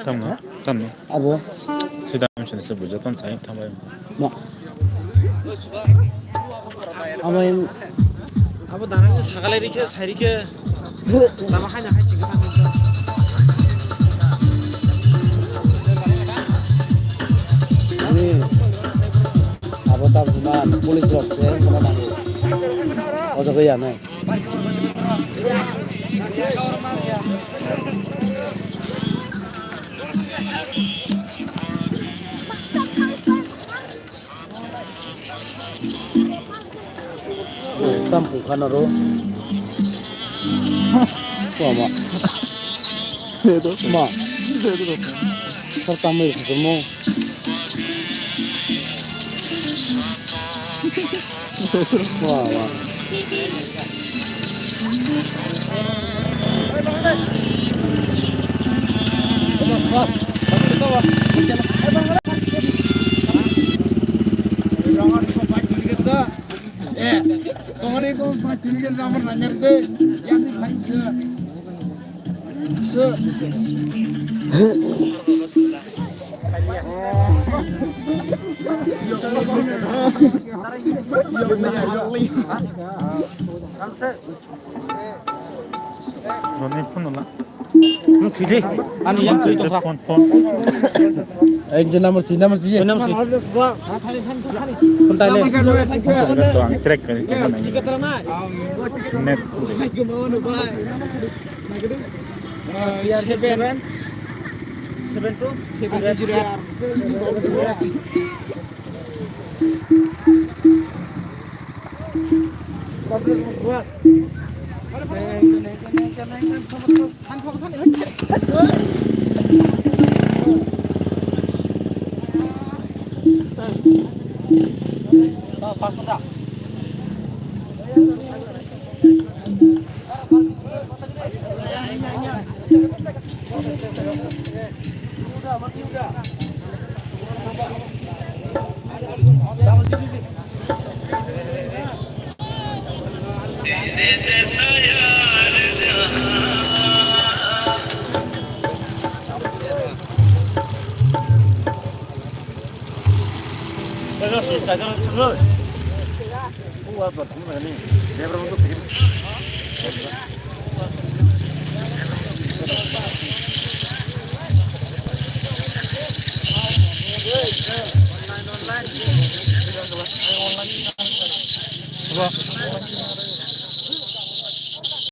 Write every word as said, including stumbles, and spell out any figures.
Tamno, tamno. Abo. Sida amsini se bujo ton sai thambai. Ma. Abo yang. Abo danani sagale rikhe, sai rikhe. Lama khanya khai chingka. Ani. Abo ta buma police rok se mona nango. O jaga ya nai. Tam pung khana ro. Ko ma. Ma. Sar tamai mo. Wah, wah. Eh, tongri ko pa tuni ke ramar nanyar de, yang di phai se. Roni phone la. Nung thwi de. Ani yang thwi tongkha. Phone, phone. Ek jon number si, number si. Number si. Phone tai le. Ang track kani, kani nai. Net. Seven. Seven two. Seven zero.